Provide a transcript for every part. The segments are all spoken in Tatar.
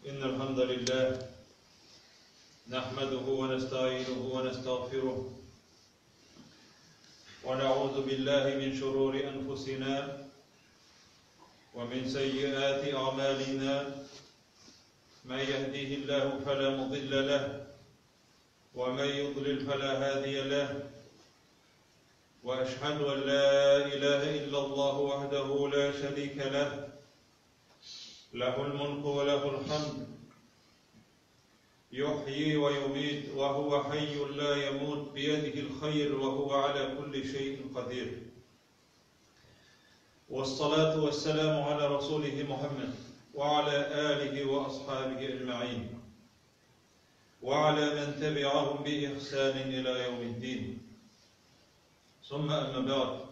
إن الحمد لله نحمده ونستعينه ونستغفره ونعوذ بالله من شرور أنفسنا ومن سيئات أعمالنا من يهديه الله فلا مضل له ومن يضلل فلا هادي له وأشهد أن لا إله إلا الله وحده لا شريك له له الملك وله الحمد يحيي ويميت وهو حي لا يموت بيده الخير وهو على كل شيء قدير والصلاة والسلام على رسوله محمد وعلى آله وأصحابه أجمعين وعلى من تبعهم بإحسان إلى يوم الدين ثم أما بعد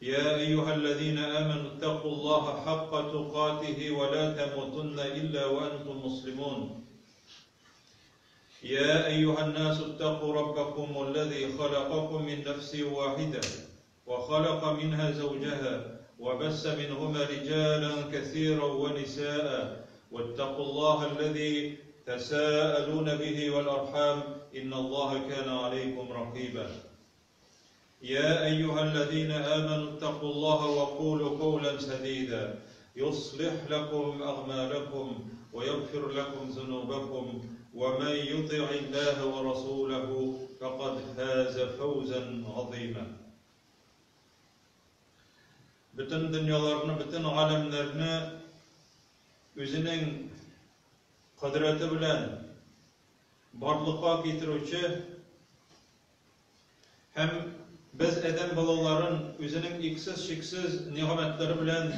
يا أيها الذين آمنوا اتقوا الله حق تقاته ولا تموتن إلا وأنتم مسلمون يا أيها الناس اتقوا ربكم الذي خلقكم من نفس واحدة وخلق منها زوجها وبس منهما رجالا كثيرا ونساء واتقوا الله الذي تساءلون به والأرحام إن الله كان عليكم رقيبا يا أيها الذين آمنوا اتقوا الله وقولوا قولا سديدا يصلح لكم أعمالكم ويغفر لكم ذنوبكم ومن يطع الله ورسوله فقد فاز فوزا عظيما Бөтен дөньяларны, бөтен галәмнәрне үзенең кодрәте белән барлыкка китерүче һәм без адәм балаларын үзенең иксез-чиксез нигъмәтләре белән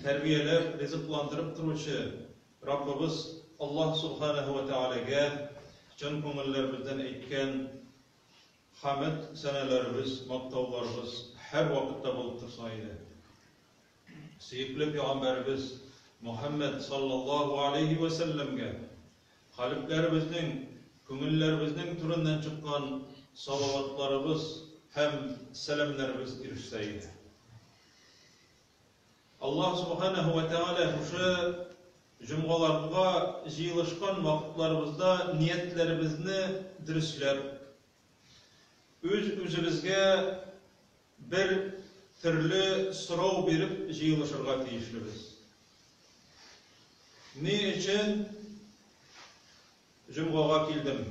тәрбияләп, ризыкландырып торучы Раббыбыз Аллаһ Субханаһу ва Тәгаләгә чын күңелләребездән әйткән хәмд сәнәләребез, мактауларыбыз һәрвакытта булып торса иде. Сөекле пәйгамбәребез Мухәммәд саллаллаһу алейһи вә сәлләмгә калебләребезнең, күңелләребезнең түреннән чыккан салаватларыбыз һәм сәламнәребез ирешсә иде. Аллаһ Субханаһу ва Тәгалә шушы җомгаларга җыелышкан вакытларыбызда ниятләребезне дөресләп, үз-үзебезгә бер төрле сорау биреп җыелышырга тиешлебез. Ни өчен җомгага килдем?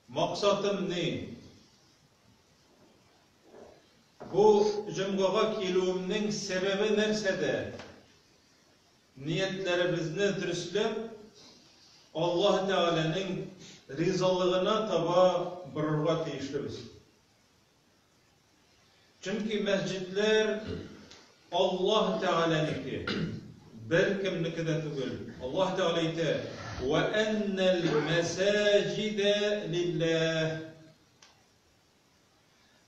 Максатым ни? Бу җомгага килүемнең сәбәбе нәрсәдә? Ниятләребезне дөресләп, Аллаһ Тәгаләнең ризалыгына таба борырга тиешлебез. Чөнки мәсҗидләр Аллаһ Тәгаләнеке, беркемнеке дә түгел. Аллаһ Тәгалә әйтә: "Ва әннәл мәсаҗидә лиллаһ".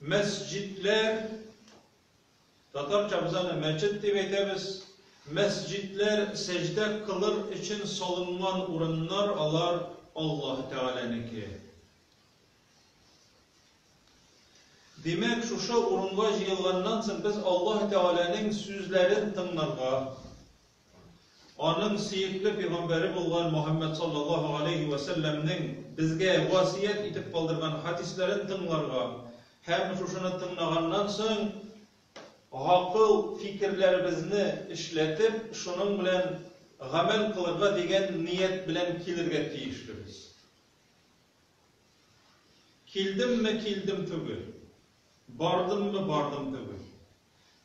Мәсҗидләр татарча без аны мәчет дип әйтәбез. Мәсҗидләр сәҗдә кылыр өчен салынган урыннар, алар Аллаһ Тәгаләнеке. Димәк, шушы урынга җыелганнан соң без Аллаһ Тәгаләнең сүзләрен тыңларга, аның сөекле пәйгамбәре булган Мухәммәд саллаллаһу алейһи вә сәлләмнең безгә васыять итеп калдырган хадисләрен тыңларга һәм шушыны тыңлаганнан соң гакыл фикерләребезне эшләтеп, шуның белән гамәл кылырга дигән ният белән килергә тиешлебез. Килдемме, килдем түгел. Бардыммы, бардым түгел.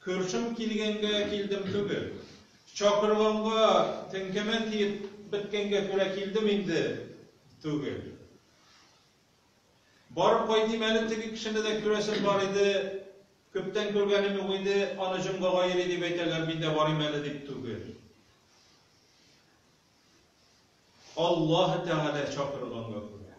Күршем килгәнгә килдем түгел. Чакырганга теңкәмә тиеп беткәнгә күрә килдем инде түгел. Барып кайтыйм әле, теге кешене дә күрәсем бар иде, күптән күргәнем юк иде, аны җомгага йөри дип әйтәләр, мин дә барыйм әле дип түгел. Аллаһ Тәгалә чакырганга күрә.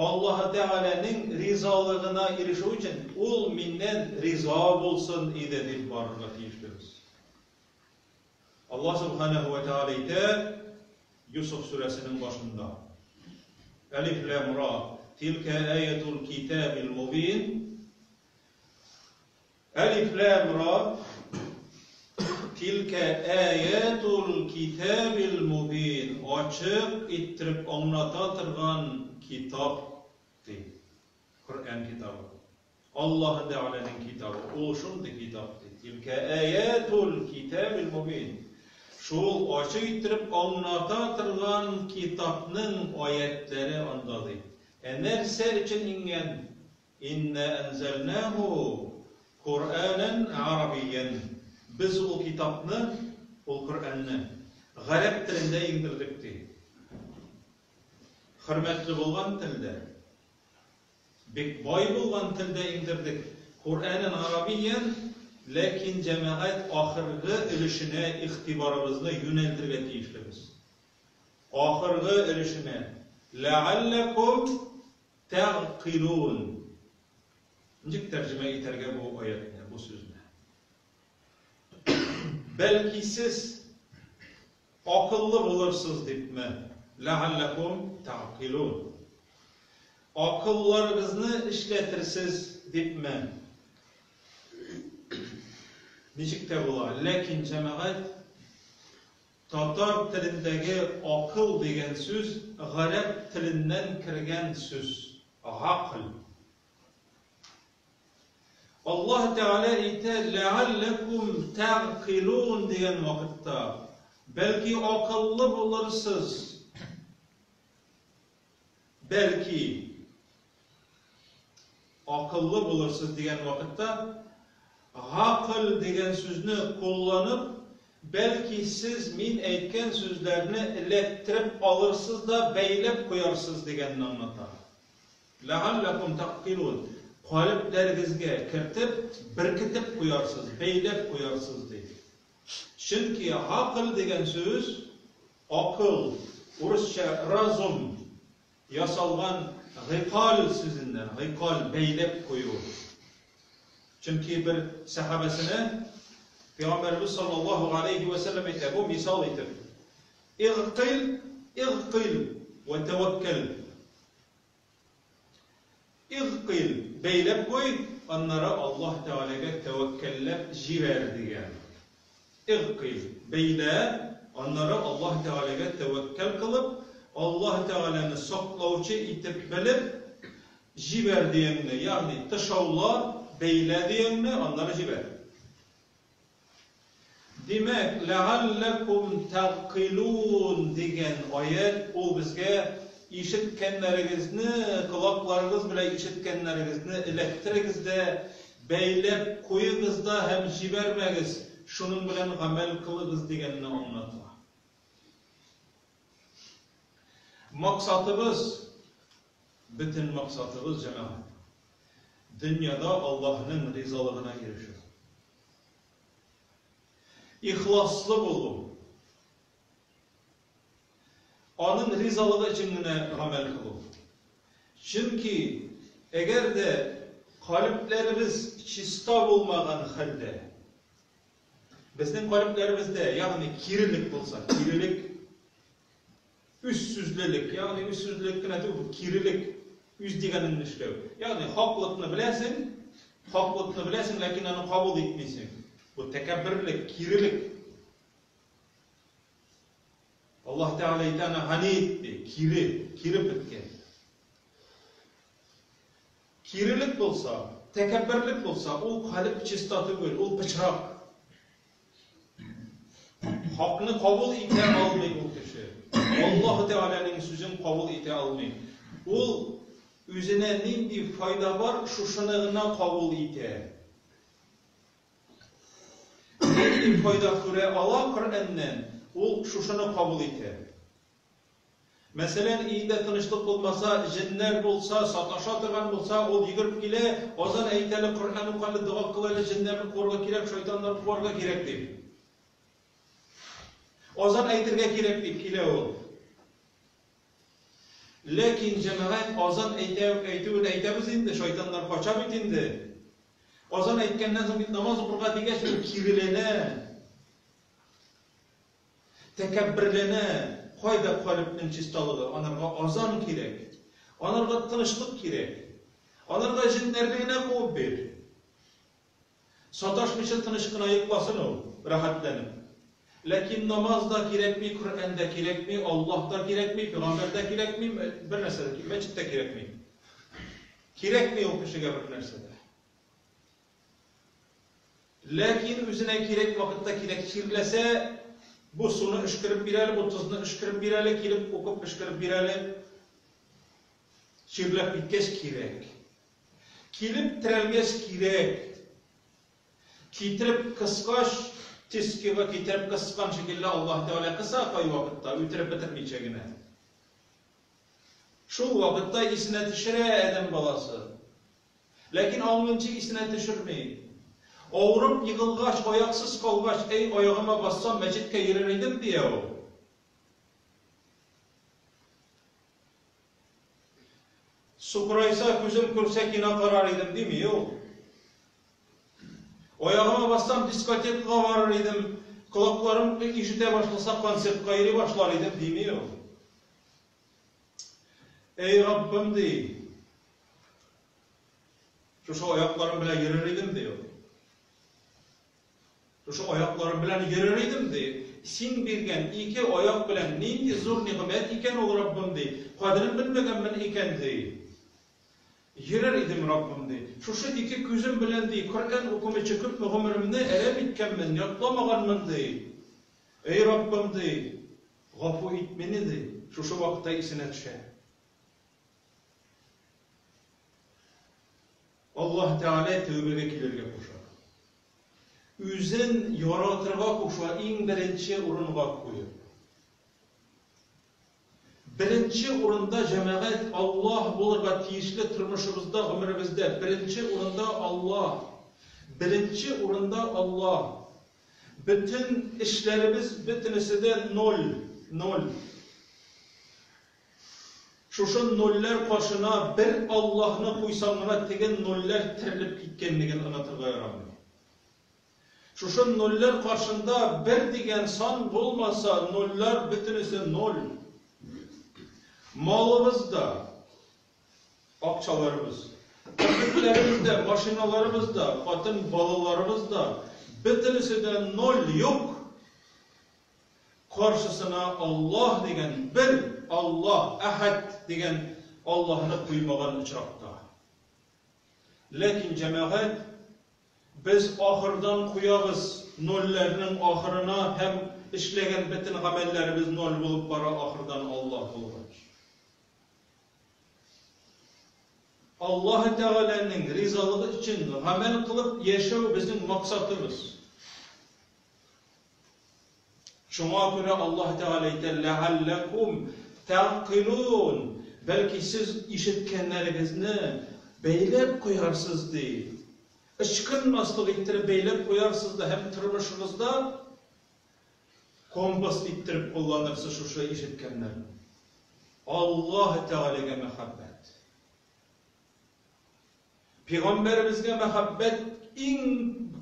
Аллаһ Тәгаләнең ризалыгына ирешү өчен ул миннән риза булсын иде дип барырга тиешлебез. Аллаһ Субханаһу ва Тәгалә әйтә Юсуф сүрәсенең башында. Әлиф лам ра. Тилкә аятул китабил мубин. Әлиф лам ра. Тилкә аятул китабил мубин, ачык иттереп аңлата торган китап, ди. Коръән китабы. Аллаһы Тәгаләнең китабы. Ул шундый китап, ди. Тилкә аятул китабил мубин. Шул ачык иттереп аңлата торган китапның аятләре анда, ди. Ә нәрсә өчен иңгән? Инна әнзәлнәһу Коръәнән гарәбиян. Без ул китапны, ул Коръәнне гарәп телендә иңдердек, ди. Хөрмәтле булган телдә, бик бай булган телдә иңдердек. Коръәнән гарәбиян, ләкин җәмәгать ахыргы өлешенә игътибарыбызны юнәлтергә тиешлебез. Ахыргы өлешенә. Ләгалләкум тәгъкилун. Ничек тәрҗемә итәргә бу аятны, бу сүзне? Бәлки сез акыллы булырсыз дипме? Ләгалләкум тәгъкилун. Акылларыгызны эшләтерсез дипме? Ничек тә була, ләкин җәмәгать татар телендәге акыл дигән сүз гарәп теленнән кергән сүз, гакл. Аллаһ Тәгалә әйтә, ләгалләкум тәгъкилун дигән вакытта, бәлки акыллы булырсыз. Бәлки акыллы булырсыз дигән вакытта, гакыл дигән сүзне кулланып, бәлки сез мин әйткән сүзләрне эләктереп алырсыз да бәйләп куярсыз дигәнне аңлата. Ләгалләкум тәгъкилун. Калебләрегезгә кертеп, беркетеп куярсыз, бәйләп куярсыз, ди. Чөнки гакыл дигән сүз, акыл, урысча разум, ясалган гыйкал сүзеннән, гыйкал, бәйләп кую. Чөнки бер сәхабәсенә Пәйгамбәребез саллаллаһу галәйһи вә сәлләм әйтә, бу мисал итеп, Игъкыйл, игъкыйл вә тәвәккәл. Игъкыйл, бәйләп куй, аннары Аллаһ Тәгаләгә тәвәккәлләп җибәр, дигән. Игъкыйл, бәйлә, аннары Аллаһ Тәгаләгә тәвәккәл кылып, Аллаһ Тәгаләне саклаучы итеп белеп, җибәр дигәнне, ягъни тышаула, бәйлә дигәнне, аннары җибәр. Димәк, ләгалләкум тәгъкыйлун дигән аять ул безгә ишеткәннәрегезне, колакларыгыз белән ишеткәннәрегезне эләктерегез дә, бәйләп куегыз да һәм җибәрмәгез, шуның белән гамәл кылыгыз дигәнне аңлата. Максатыбыз, бөтен максатыбыз, җәмәгать, дөньяда Аллаһның ризалыгына ирешү. Ихласлы булу. Аның ризалыгы өчен генә гамәл кылу. Чөнки әгәр дә калебләребез чиста булмаган хәлдә, безнең калебләребездә, ягъни кирелек булса, кирелек, Үз сүзлелек, ягъни үз сүзлелек кенә түгел, бу кирелек, үз дигәнеңне эшләү. Ягъни хаклыкны беләсең, хаклыкны беләсең, ләкин аны кабул итмисең. Бу тәкәбберлек, кирелек. Аллаһ Тәгалә әйтә аны ганид ди, кире, кире беткән. Кирелек булса, тәкәбберлек булса, ул калеб чиста түгел, ул пычрак. Хакны кабул итә алмый ул кеше. Аллаһ Тәгаләнең сүзен кабул итә алмый. Ул үзенә нинди файда бар, шушыны гына кабул итә. Нинди файда күрә ала Коръәннән, ул шушыны кабул итә. Мәсәлән, өендә тынычлык булмаса, җеннәр булса, саташа торган булса, ул йөгереп килә, азан әйт әле, Коръән укы әле, дога кыл әле, җеннәрне куарга кирәк, шайтаннарны куарга кирәк, дип. Азан әйтергә кирәк, дип килә ул. Ләкин җәмәгать азан әйтә, әйтүен әйтәбез инде, шайтаннар кача бит инде. Азан әйткәннән соң бит намаз укырга дигәч, ул киреләнә. Тәкәбберләнә, кайда калебнең чисталыгы, анарга азан кирәк, анарга тынычлык кирәк, анарга җеннәрне генә куып бир. Саташмыйча тыныч кына йокласын ул, рәхәтләнеп. Ләкин намаз да кирәкми, Коръән дә кирәкми, Аллаһ та кирәкми, пәйгамбәр дә кирәкми, бер нәрсә дә, мәчет тә кирәкми. Кирәкми ул кешегә бер нәрсә дә. Ләкин үзенә кирәк вакытта кирәк чирләсә, бу суны өшкереп бир әле, бу тозны өшкереп бир әле, килеп укып өшкереп бир әле. Чирләп киткәч кирәк. Килеп терәлгәч кирәк. Китереп кыскач, тискига китереп кыскан шикелле Аллаһ Тәгалә кыса кайвакытта, үтереп бетермичә генә. Шул вакытта исенә төшерә адәм баласы. Ләкин аңынчы исенә төшерми. Авырып егылгач, аяксыз калгач, әй, аягыма бассам, мәчеткә йөрер идем, дия ул. Сукырайса, күзем күрсә, кино карар идем, дими ул. Аягыма бассам, дискотекага барыр идем, колакларым ишетә башласа, концертка йөри башлар идем, дими ул. Әй, Раббым, ди. Шушы аякларым белән йөрер идем, ди ул. Шушы аякларым белән йөрер идем, ди. Син биргән ике аяк белән нинди зур нигъмәт икән ул, Раббым, ди. Кадерен белмәгәнмен икән, ди. Йөрер идем, Раббым, ди. Шушы ике күзем белән, ди, Коръән укымыйча күпме гомеремне әрәм иткәнмен, ятламаганмын, ди. Эй, Раббым, ди, гафу ит мине, ди. Шушы вакытта исенә төшә. Аллаһ Тәгалә тәүбәгә килергә куша. Үзен яратырга куша, иң беренче урынга куеп. Беренче урында җәмәгать Аллаһ булырга тиешле тормышыбызда, гомеребездә. Беренче урында Аллаһ. Беренче урында Аллаһ. Бөтен эшләребез бөтенесе дә ноль, ноль. Шушы нольләр каршына бер Аллаһны куйсаң гына теге нольләр терелеп киткәнлеген онытырга ярамый. Шушы нольләр каршында бер дигән сан булмаса, нольләр бөтенесе ноль. Малыбыз да, акчаларыбыз, керпекләребез дә, машиналарыбыз да, хатын балаларыбыз да, бөтенесе дә ноль, юк. Каршысына Аллаһ дигән бер Аллаһ, Әхәд дигән Аллаһны куймаган очракта. Ләкин, җәмәгать, без ахырдан куябыз нольләрнең ахырына һәм эшләгән бөтен гамәлләребез ноль булып бара ахырдан Аллаһ булгач. Аллаһы Тәгаләнең ризалыгы өчен гамәл кылып яшәү безнең максатыбыз. Шуңа күрә Аллаһ Тәгалә әйтә, Ләгалләкум тәгъкилун, бәлки сез ишеткәннәрегезне бәйләп куярсыз, ди. Ычкынмаслык иттереп бәйләп куярсыз да һәм тормышыгызда компас иттереп кулланырсыз шушы ишеткәннәрне. Аллаһ Тәгаләгә мәхәббәт. Пигамбәребезгә мәхәббәт иң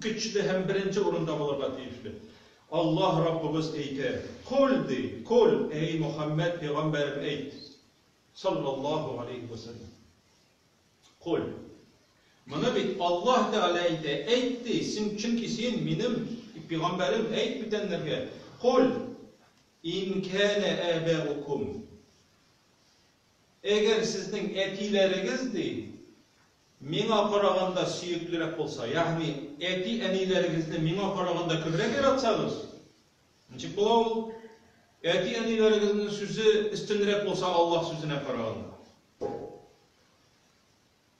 көчле һәм беренче урында булырга тиешле. Аллаһ Раббыбыз әйтә, Кул, ди, кул, әй Мөхәммәд пигамбәрем әйт, саллаллаһу галәйһи вә сәлләм. Кул. Моны бит Аллаһ Тәгалә әйтә, әйт, ди, син, чөнки син минем пигамбәрем, әйт бүтәннәргә. Кул, ин кәнә әбәукум. Әгәр сезнең әтиләрегез, ди, миңа караганда сөеклерәк булса, ягъни әти-әниләрегезне миңа караганда күбрәк яратсагыз, ничек була ул? Әти-әниләрегезнең сүзе өстенрәк булса Аллаһ сүзенә караганда.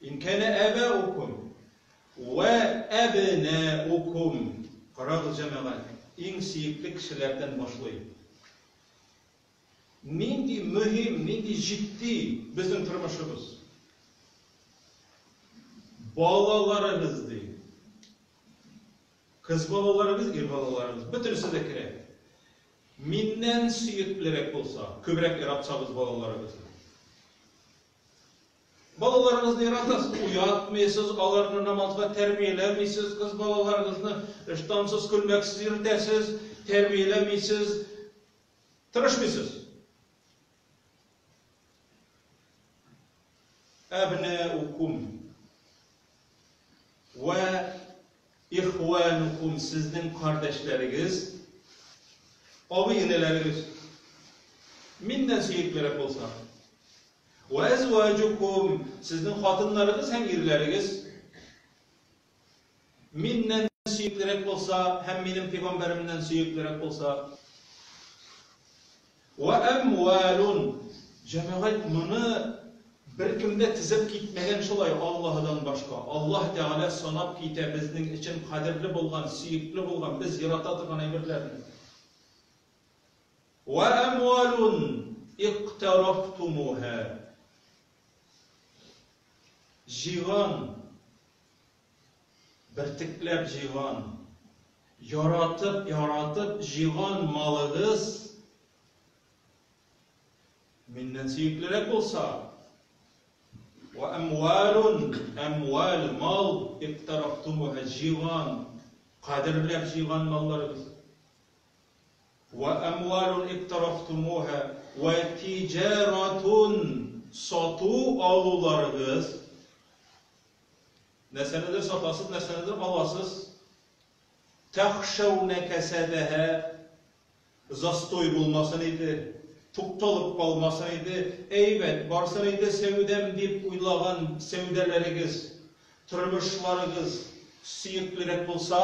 Ин кәнә әбәукум вә әбнәукум. Карагыз, җәмәгать, иң сөекле кешеләрдән башлый. Нинди мөһим, нинди җитди безнең тормышыбыз. Балаларыбыз ди. Кыз балаларыбыз, ир балаларыбыз, бөтенесе дә керә. Миннән сөеклерәк булса, күбрәк яратсабыз балаларыбызны. Балаларыгызны яратасыз, уятмыйсыз, аларны намазга тәрбияләмисез, кыз балаларыгызны ыштансыз, күлмәксез йөртәсез, тәрбияләмисез, Тырышмыйсыз. Әбнәукум вә Ихванукум, сезнең кардәшләрегез, абый-энеләрегез миннән сөеклерәк булса. Вә әзваҗукум, сезнең хатыннарыгыз һәм ирләрегез миннән сөеклерәк булса һәм минем пәйгамбәремнән сөеклерәк булса. Вә әмвалун, җәмәгать, моны беркем дә тезеп китмәгән шулай Аллаһыдан башка. Аллаһ Тәгалә санап китә безнең өчен кадерле булган, сөекле булган, без ярата торган әйберләрне. Вә әмвалун иктарафтумуһа. Җыйган, бертекләп җыйган, яратып, яратып җыйган малыгыз миннән сөеклерәк булса, вә әмвалун, әмвал, мал, иктарафтумуһа, җыйган, кадерләп җыйган малларыгыз. Вә әмвалун иктарафтумуһа вә тиҗаратун, сату алуларыгыз. Нәрсәнедер сатасыз, нәрсәнедер аласыз. Тәхшәүнә кәсәдәһә, застой булмасын иде, тукталып калмасын иде, әйбәт барсын иде сәүдәм дип уйлаган сәүдәләрегез, тормышларыгыз сөеклерәк булса,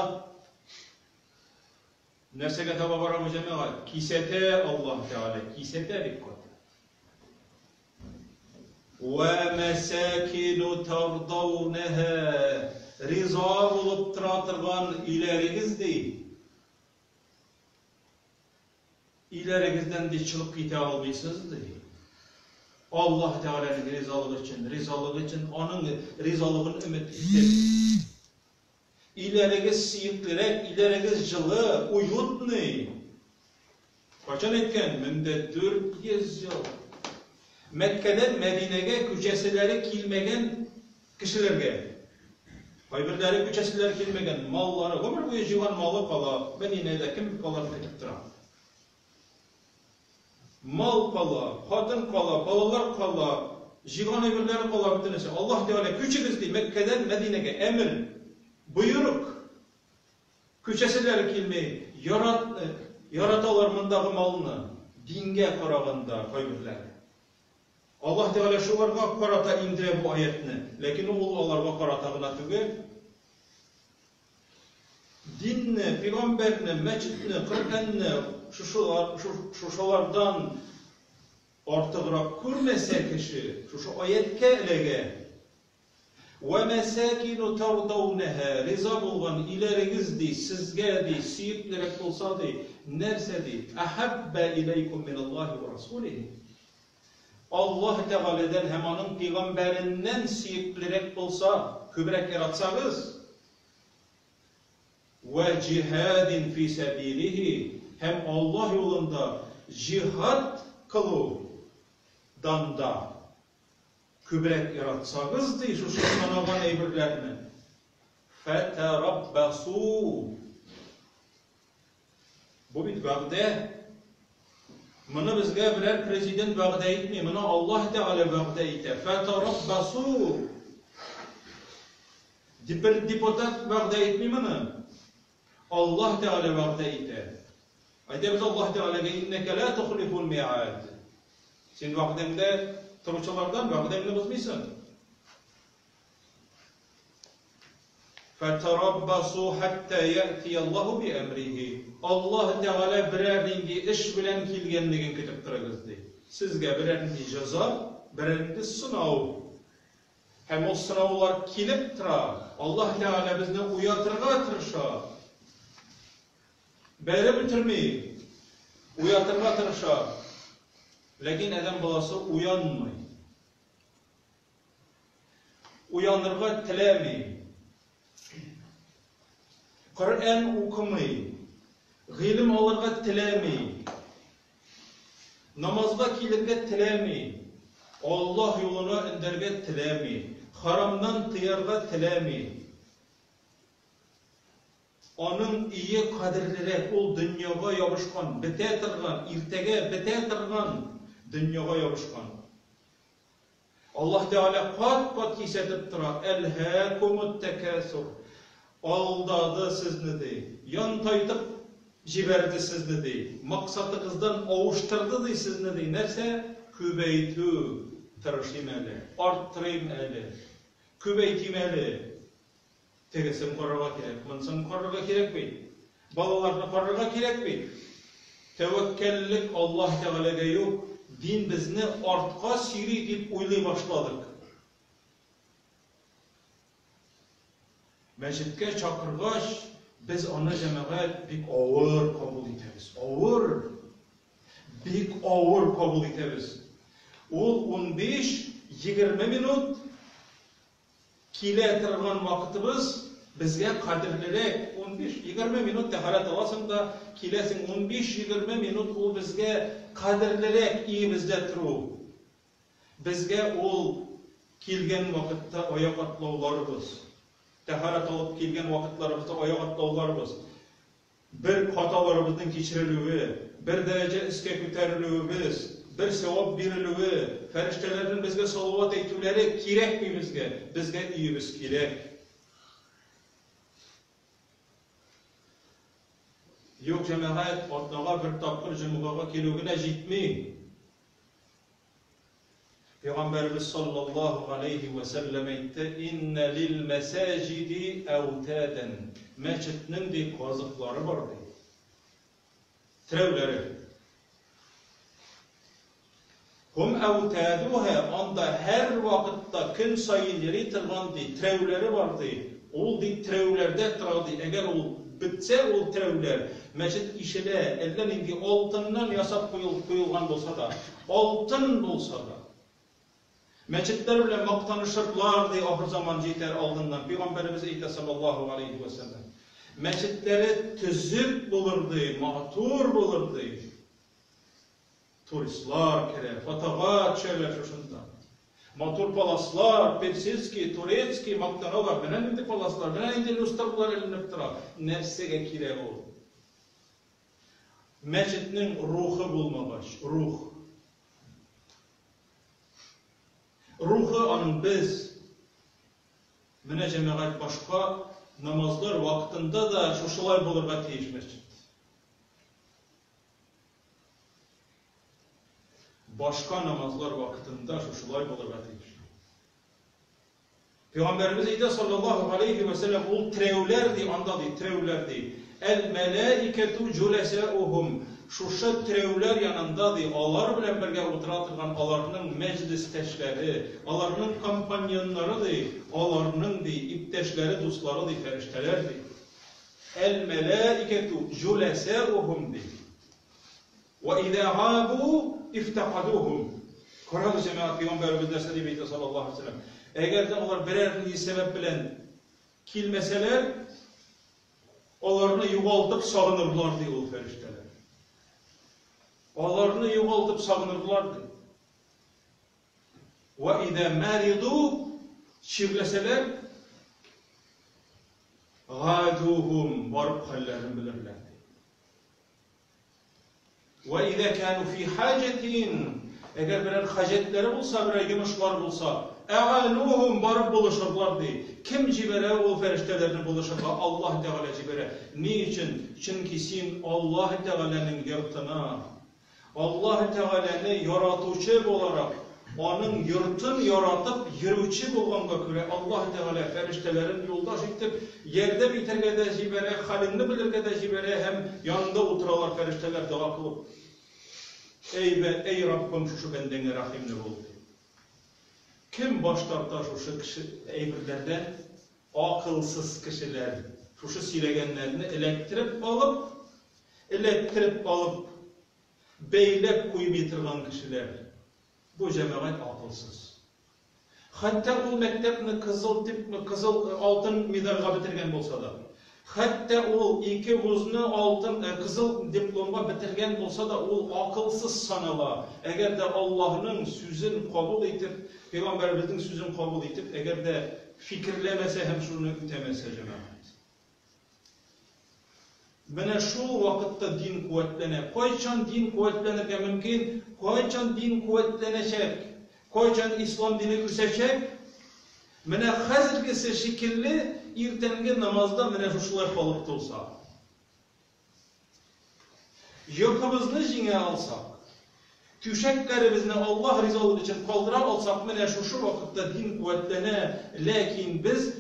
нәрсәгә таба бара бу җәмәгать? Кисәтә Аллаһ Тәгалә, кисәтә бик каты. Вә мәсәкину тардаунаһа, риза булып тора торган өйләрегез ди. Өйләрегездән ди чыгып китә алмыйсыз ди. Аллаһ Тәгаләнең ризалыгы өчен, ризалыгы өчен, аның ризалыгын өмет итеп. Өйләрегез сөеклерәк, өйләрегез җылы, уютный. Кайчан әйткән? 1400 ел. Мәккәдән Мәдинәгә күчәселәре килмәгән кешеләргә. Кайберләре күчәселәре килмәгән, маллары, гомер буе җыйган малы кала, Мәдинәдә кем аларны көтеп тора? Мал кала, хатын кала, балалар кала, җыйган әйберләре кала бөтенесе. Аллаһ Тәгалә күчегез ди Мәккәдән Мәдинәгә. Әмер, боерык. Күчәселәре килми, ярат, яраталар мондагы малны, дингә караганда кайберләре. Аллаһ Тәгалә шуларга карата индерә бу аятьне. Ләкин ул аларга карата гына түгел. Динне, пигамбәрне, мәчетне, Коръәнне шушылар, шушылардан артыграк күрмәсә кеше, шушы аятькә эләгә. Вә мәсәкину тардаунаһа, риза булган өйләрегез ди, сезгә ди, сөеклерәк булса ди, нәрсә ди? Әхәббә иләйкум миналлаһи ва расулихи. Аллаһ Тәгаләдән һәм аның пигамбәреннән сөеклерәк булса, күбрәк яратсагыз, вә җиһадин фи сәбилихи, һәм Аллаһ юлында җиһад кылу дан да күбрәк яратсагыз, ди, шушы саналган әйберләрне, фәтәраббасу, Бу бит вәгъдә. Моны безгә берәр президент вәгъдә итми, моны Аллаһ Тәгалә вәгъдә итә. Фәтараббасу. Бер депутат вәгъдә итми моны. Аллаһ Тәгалә вәгъдә итә. Әйтәбез Аллаһ Тәгаләгә иннәкә ла тухлифул ми'ад. Син вәгъдәңдә торучылардан вәгъдәңне бозмыйсың. Фәтәраббасу хәттә яътияллаһу биәмрихи. Аллаһ Тәгалә берәр нинди эш белән килгәнлеген көтеп торыгыз, ди. Сезгә берәр нинди җәза, берәр нинди сынау. Һәм ул сынаулар килеп тора. Аллаһ Тәгалә безне уятырга тырыша. Бәреп үтерми, уятырга тырыша. Ләкин адәм баласы уянмый. Уянырга теләми. Коръән укымый. Гыйлем алырга теләми. Намазга килергә теләми. Аллаһ юлына өндәргә теләми. Харамнан тыярга теләми. Аның өе кадерлерәк, ул дөньяга ябышкан, бетә торган, иртәгә бетә торган дөньяга ябышкан. Аллаһ Тәгалә кат-кат кисәтеп тора, Әлһәкумут тәкәсур. Алдады сезне, ди. Янтайтып җибәрде сезне, ди. Максатыгыздан авыштырды, ди, сезне, ди. Нәрсә? Күбәйтү. Тырышыйм әле, арттырыйм әле, күбәйтим әле. Тегесен карарга кирәк, монысын карарга кирәк бит. Балаларны карарга кирәк бит. Тәвәккәллек Аллаһ Тәгаләгә юк. Дин безне артка сөйри дип уйлый башладык. Мәчеткә чакыргач, без аны, җәмәгать, бик авыр кабул итәбез. Авыр. Бик авыр кабул итәбез. Ул 15-20 минут килә торган вакытыбыз безгә кадерлерәк. 15-20 минут тәһарәт аласың да, киләсең, 15-20 минут ул безгә кадерлерәк өебездә тору. Безгә ул килгән вакытта аяк атлауларыбыз, тәһарәт алып килгән вакытларыбызда аяк атлауларыбыз, бер хаталарыбызның кичерелүе, бер дәрәҗә өскә күтәрелүебез, бер сәвап бирелүе, фәрештәләрнең безгә салават әйтүләре кирәкми безгә, безгә өебез кирәк. Юк, җәмәгать, атнага бер тапкыр җомгага килү генә җитми. Пәйгамбәребез саллаллаһу галәйһи вә сәлләм әйтте, Иннә лил мәсаҗиди әүтадән. Мәчетнең, ди, казыклары бар, ди. Терәүләре. Һум әүтадуһа, анда һәрвакытта көн саен йөри торган, ди, терәүләре бар, ди. Ул, ди, терәүләрдә тора, ди. Әгәр ул бетсә, ул терәүләр, мәчет ишелә, әллә нинди алтыннан ясап куелган булса да, алтын булса да. Мәчетләр белән мактанышырлар, ди, ахырзаман җитәр алдыннан. Пәйгамбәребез әйтә, саллаллаһу галәйһи вә сәлләм. Мәчетләре төзек булыр, ди, матур булыр, ди. Туристлар керә, фотога төшәләр шушында. Матур паласлар, персидский, турецкий, мактаналар. Менә нинди паласлар, менә нинди люстралар эленеп тора. Нәрсәгә кирәк ул? Мәчетнең рухы булмагач, рух. Рухы аның без. Менә җәмәгать башка намазлар вакытында да шушылай булырга тиеш мәчет. Башка намазлар вакытында шушылай булырга тиеш. Пәйгамбәребез әйтә, саллаллаһу алейхи вә сәлләм, ул терәүләр ди, анда ди, терәүләр ди. Әл-мәләикәту җуләсәухум. Шушы терәүләр янында ди, алар белән бергә утыра торган аларның мәҗлестәшләре, аларның компаньоннары ди, аларның ди, иптәшләре, дуслары ди, фәрештәләр ди. Әл-мәләикәту җуләсәухум ди. Вә изә габу ифтакадухум. Карагыз, җәмәгать, пәйгамбәребез нәрсә дип әйтә, саллаллаһу алейһи ва сәлләм. Әгәр дә алар берәр нинди сәбәп белән килмәсәләр, аларны югалтып сагынырлар, ди ул фәрештәләр. Аларны югалтып сагынырлар, ди. Вә изә мариду, чирләсәләр, гадухум, барып хәлләрен белерләр, ди. Вә изә кәну фи хаҗәтин, әгәр берәр хаҗәтләре булса, берәр йомышлары булса, әганухум, барып булышырлар, ди. Кем җибәрә ул фәрештәләрне булышырга? Аллаһ Тәгалә җибәрә. Ни өчен? Чөнки син Аллаһ Тәгаләнең йортына, Аллаһ Тәгаләне яратучы буларак, Аның йортын яратып йөрүче булганга күрә, Аллаһ Тәгалә фәрештәләрен юлдаш итеп, ярдәм итәргә дә җибәрә, хәлеңне белергә дә җибәрә һәм яныңда утыралар фәрештәләр дога кылып. Әй, әй Раббым, шушы бәндәңә рәхимле бул, дип. Кем баш тарта шушы кеше әйберләрдән? Акылсыз кешеләр. Шушы сөйләгәннәрне эләктереп алып, эләктереп алып, бәйләп куймый торган кешеләр. Бу җәмәгать акылсыз. Хәтта ул мәктәпне кызыл дип, кызыл алтын медальгә бетергән булса да, хәтта ул ике вузны алтын, кызыл дипломга бетергән булса да, ул акылсыз санала. Әгәр дә Аллаһның сүзен кабул итеп, пәйгамбәребезнең сүзен кабул итеп, әгәр дә фикерләмәсә һәм шуны үтәмәсә, җәмәгать. Менә шул вакытта дин куәтләнә. Кайчан дин куәтләнергә мөмкин? Кайчан дин куәтләнәчәк? Кайчан ислам дине үсәчәк? Менә хәзергесе шикелле иртәнге намазда менә шушылай халык тулса. Йокыбызны җиңә алсак, түшәкләребезне Аллаһ ризалыгы өчен калдыра алсак, менә шушы вакытта дин куәтләнә, ләкин без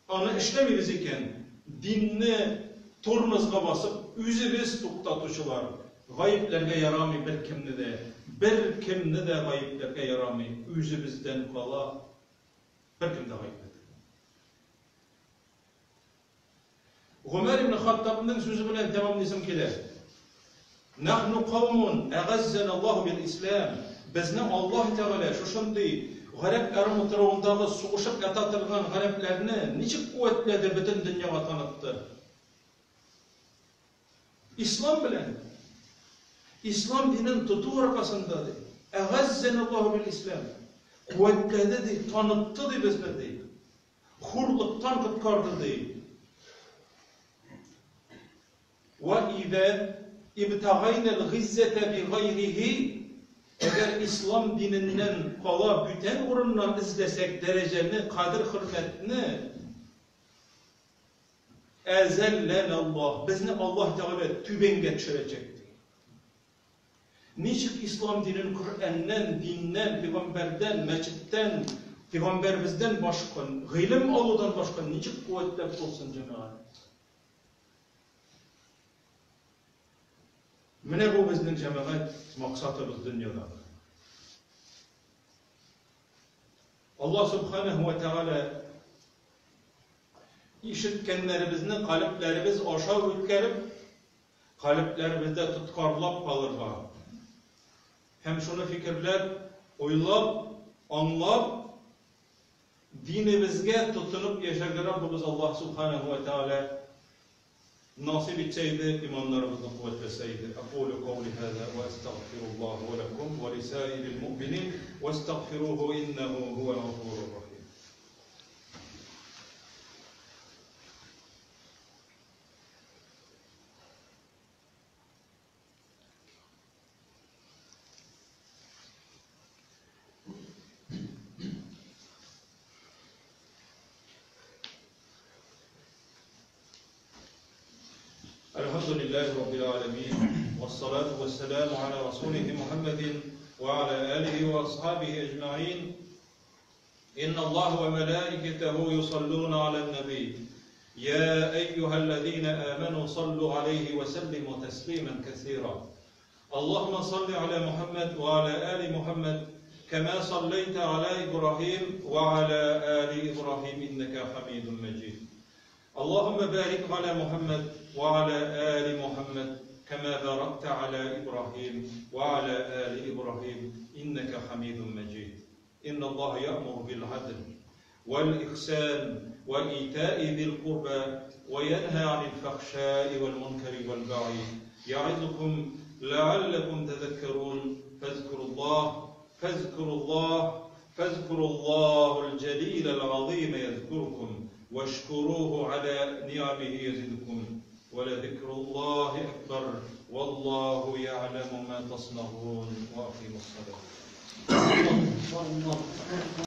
аны эшләмибез икән, динне тормозга басып, үзебез туктатучылар. Гаепләргә ярамый беркемне дә, беркемне дә гаепләргә ярамый, үзебездән кала беркем дә гаепле түгел. Гомәр ибн Хаттабның сүзе белән тәмамлыйсым килә. Нахну каумун әгаззана Аллаһу бил ислам. Безне Аллаһ Тәгалә шушындый гарәп ярымутравындагы сугышып ята торган гарәпләрне ничек куәтләде, бөтен дөньяга танытты. Ислам белән. Ислам динен тоту аркасында ди. Әгаззана Аллаһу бил ислам. Куәтләде ди, танытты ди безне ди. Хурлыктан коткарды, ди. Вә изә ибтагайнәл гыйззәтә бигайрихи, әгәр ислам диненнән кала бүтән урыннан эзләсәк дәрәҗәне, кадер-хөрмәтне, әзәлләнәллаһ, безне Аллаһ Тәгалә түбәнгә төшерәчәк, ди. Ничек ислам динен Коръәннән, диннән, пигамбәрдән, мәчеттән, пигамбәребездән башка, гыйлем алудан башка ничек куәтләп булсын, җәмәгать? Менә бу безнең, җәмәгать, максатыбыз дөньядагы. Аллаһ субханаһу ва тәгалә ишеткәннәребезне калебләребез аша үткәреп, Калебләребездә тоткарлап калырга һәм шуны фикерләп, уйлап, аңлап, динебезгә тотынып яшәргә Раббыбыз Аллаһ Субханәһү вә Тәгалә насыйп итсә иде, иманнарыбызны куәтләсә иде. Әкулю каули һаза вә әстәгъфируллаһ вә ләкум вә лисаирил муъминин вәстәгъфируху иннәһу һуәл гафурур рахим. الحمد لله رب العالمين والصلاة والسلام على رسوله محمد وعلى آله وأصحابه أجمعين إن الله وملائكته يصلون على النبي يا أيها الذين آمنوا صلوا عليه وسلموا تسليما كثيرا اللهم صل على محمد وعلى آل محمد كما صليت على إبراهيم وعلى آل إبراهيم إنك حميد مجيد اللهم بارك على محمد وعلى آل محمد كما باركت على إبراهيم وعلى آل إبراهيم إنك حميد مجيد إن الله يأمر بالعدل والإحسان وإيتاء ذي القربى وينهى عن الفحشاء والمنكر والبغي يعظكم لعلكم تذكرون فاذكروا الله فاذكروا الله فاذكروا الله الجليل العظيم يذكركم واشكروه على نعمه يزدكم ولذكر الله أكبر والله يعلم ما تصنعون وأقيموا الصلاة. الله.